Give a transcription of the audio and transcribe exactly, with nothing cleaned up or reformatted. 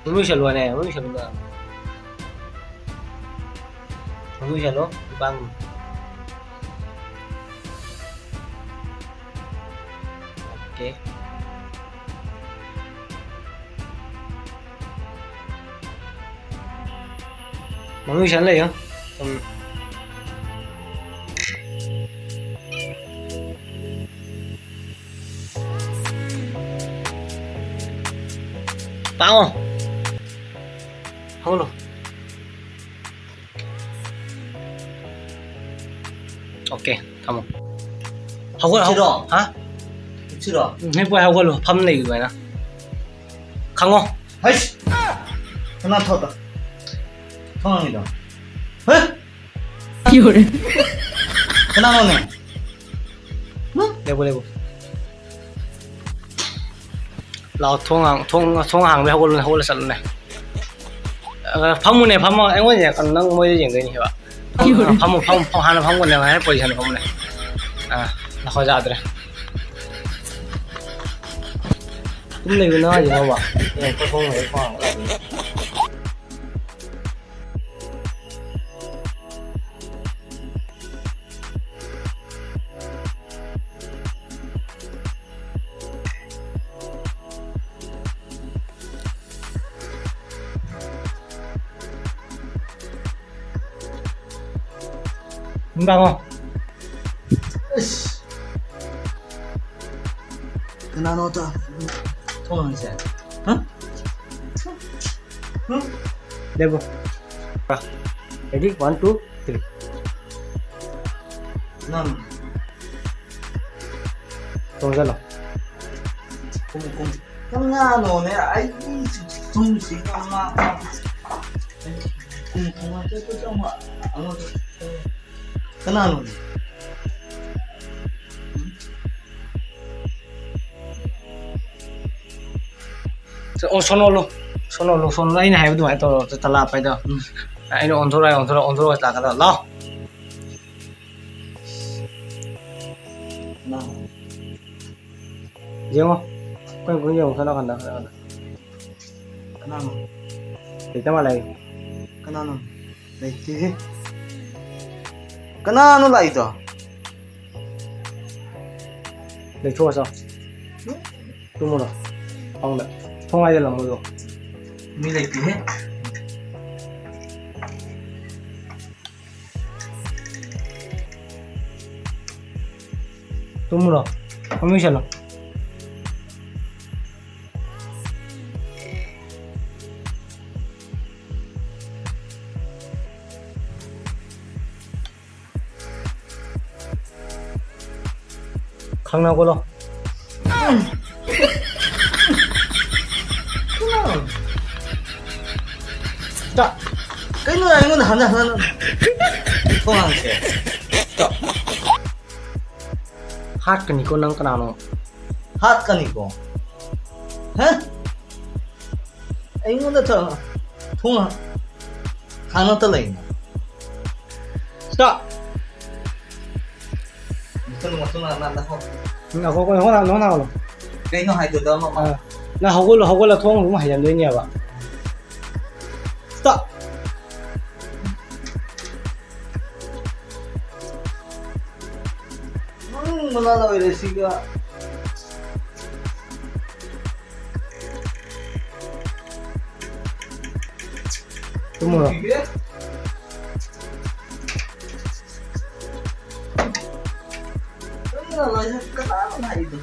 ꯃꯅꯨꯡ ꯆꯠꯂꯣꯅꯦ, ꯃꯅꯨꯡ ꯆꯠꯂꯣ꯫ ꯃꯅꯨꯡ ꯆꯠꯂꯣ, ꯅꯨꯄꯥ꯫ ꯑꯣꯀꯦ꯫ ꯃꯅꯨꯡ ꯆꯪ ꯂꯩꯌꯣ꯫ ꯎꯝ꯫ ꯇꯥꯛꯑꯣ꯫ ꯍꯧꯒꯠꯂꯣ꯫ ꯑꯣꯀꯦ, ꯊꯝꯃꯣ꯫ ꯍꯧꯒꯠ-, ꯍꯧ-, ꯁꯤꯔꯣ? ꯍꯥ? ꯁꯤꯔꯣ? ꯎꯝ, ꯍꯦꯛ ꯄꯣꯏ ꯍꯧꯒꯠꯂꯣ, ꯐꯝ ꯂꯩꯌꯨ ꯑꯗꯨꯃꯥꯏꯅ꯫ ꯈꯪꯉꯣ꯫ ꯍꯩꯁ! ꯀꯅꯥ ꯊꯣꯛꯇ? ꯊꯣꯡ ꯍꯥꯡꯉꯤꯗꯣ? ꯍꯦ? ꯀꯅꯥꯅꯣꯅꯦ? ꯂꯦꯞꯄꯨ, ꯂꯦꯞꯄꯨ꯫ ꯂꯥꯛꯑꯣ, ꯊꯣꯡ ꯍꯥꯡ-, ꯊꯣꯡ, ꯊꯣꯡ ꯍꯥꯡꯕꯩ ꯍꯧꯒꯠꯂꯨꯅꯦ, ꯍꯧꯒꯠꯂ ꯆꯠꯂꯨꯅꯦ꯫ ꯑ, ꯐꯝꯃꯨꯅꯦ, ꯐꯝꯃꯣ꯫ ꯑꯩꯉꯣꯟꯗ ꯌꯦꯡꯉꯛꯀꯅꯨ, ꯅꯪ ꯃꯣꯏꯗ ꯌꯦꯡꯗꯣꯏꯅꯦ ꯍꯥꯏꯕ꯫ ꯐꯝꯃꯨ, ꯐꯝꯃꯨ, ꯐꯝꯃꯨ, ꯐꯝꯃꯨ, ꯍꯥꯟꯅ ꯐꯝꯃꯨꯅꯦ, ꯍꯥꯟꯅ ꯄꯣꯖꯤꯁꯟꯗ ꯐꯝꯃꯨꯅꯦ꯫ ꯑ, ꯅꯈꯣꯏ ꯌꯥꯗ꯭ꯔꯦ꯫ ꯇꯨꯝ ꯂꯩꯕ ꯅꯪ ꯍꯥꯏꯁꯤꯅꯣꯕ? ꯑꯦ, ꯈꯣꯏ ꯐꯝꯃꯨ, ꯈꯣꯏ ꯐꯝꯃꯨ꯫ ꯅꯨꯡꯗꯥꯡꯉꯣ꯫ ꯑꯁ꯫ ꯀꯅꯥꯅꯣ ꯇ-, ꯊꯣꯡ ꯍꯥꯡꯉꯤꯁꯦ? ꯍꯥ? ꯍꯥ? ꯂꯦꯞꯄꯣ꯫ Ready? One, two, three. ꯅꯪ꯫ ꯊꯣꯡ ꯆꯠꯂꯣ꯫ ꯀꯨꯝ, ꯀꯨꯝ꯫ ꯀꯅꯥꯅꯣꯅꯦ? ꯑꯩ ꯊꯨꯝꯁꯤ ꯀꯅꯥ-, ꯀꯨꯝ, ꯀꯨꯝ, ꯀꯨꯝ, ꯀꯨꯝ, ꯀꯨꯝ, ꯀꯨꯝ꯫ ꯀꯅꯥꯅꯣꯅꯦ? ꯑꯣ, ꯁꯣꯅꯣꯂꯨ, ꯁꯣꯅꯣꯂꯨ, ꯁꯣꯅꯣꯂꯨ, ꯑꯩꯅ ꯍꯥꯏꯕ ꯑꯗꯨꯃꯥꯏꯅ ꯇꯧꯔꯣ, ꯇꯂꯥ ꯄꯥꯏꯗꯣ꯫ ꯎꯝ꯫ ꯑꯩꯅ ꯑꯣꯟꯊꯣꯔꯛꯑꯦ, ꯑꯣꯟꯊꯣꯔꯛꯑꯦ, ꯑꯣꯟꯊꯣꯔꯛꯑꯦ, ꯂꯥꯛꯀꯗꯕ꯫ ꯂꯥꯛꯑꯣ꯫ ꯌꯦꯡꯉꯣ꯫ ꯑꯩꯈꯣꯏ ꯀꯨꯏꯅ ꯌꯦꯡꯉꯣ, ꯁꯣꯝ ꯅꯥꯀꯟꯗ, ꯁꯣꯝ ꯅꯥꯀꯟꯗ꯫ ꯀꯅꯥꯅꯣ? ꯂꯩꯇ ꯃꯥꯜꯂꯦ꯫ ꯀꯅꯥꯅꯣ? ꯂꯩꯇꯦꯍꯦ꯫ ꯀꯅꯥꯅꯣ ꯂꯥꯛꯏꯗꯣ? ꯂꯩꯊꯣꯛꯑꯣ ꯆꯣ꯫ ꯇꯨꯝꯃꯨꯔꯣ꯫ ꯐꯃꯨꯡꯗ꯫ ꯊꯣꯡ ꯍꯥꯏꯖꯤꯜꯂꯝꯃꯣ ꯑꯗꯣ꯫ ꯃꯤ ꯂꯩꯇꯦꯍꯦ꯫ ꯇꯨꯝꯃꯨꯔꯣ꯫ ꯐꯃꯨꯡ ꯆꯠꯂꯣ꯫ ꯈꯪꯅ ꯀꯣꯂꯣ꯫ ꯀꯩꯅꯣ ꯑꯩꯉꯣꯟꯗ ꯍꯟꯖꯟ ꯍꯟꯖꯟ ꯊꯣꯡ ꯍꯥꯡꯁꯦ꯫ ꯍꯥꯠꯀꯅꯤꯀꯣ ꯅꯪ ꯀꯅꯥꯅꯣ? ꯍꯥꯠꯀꯅꯤꯀꯣ? ꯍꯥ? ꯑꯩꯉꯣꯟꯗ ꯊ-, ꯊꯣꯡ ꯍꯥꯡꯅꯇ ꯂꯩꯅ꯫ Stop! ꯃꯨꯊꯠꯂꯨ, ꯃꯨꯊꯠꯂꯨ, ꯅꯥ, ꯅꯥ, ꯅꯥ, ꯍꯣ꯫ ꯉꯥꯏꯈꯣ, ꯉꯥꯏꯈꯣ, ꯉꯥꯏꯈꯣ, ꯉꯥꯏꯈꯣ꯫ ꯀꯩꯅꯣ ꯍꯥꯏꯗꯣꯏꯗꯣ ꯑꯃ? ꯑꯥ, ꯅꯪ ꯍꯧꯒꯠꯂꯣ, ꯍꯧꯒꯠꯂꯣ, ꯊꯣꯡ ꯑꯗꯨꯝ ꯍꯩꯖꯤꯟꯗꯣꯏꯅꯦꯕ꯫ Stop! ꯅꯣꯛꯅꯤꯡꯕꯅ ꯂꯣꯏꯔꯦ ꯁꯤꯒ꯫ ꯇꯨꯝꯃꯨꯔꯣ꯫ ꯅꯣꯛꯅꯤꯡꯕꯅ ꯂꯣꯏꯔꯦ, ꯀꯅꯥꯅꯣ ꯍꯥꯏꯗꯣ?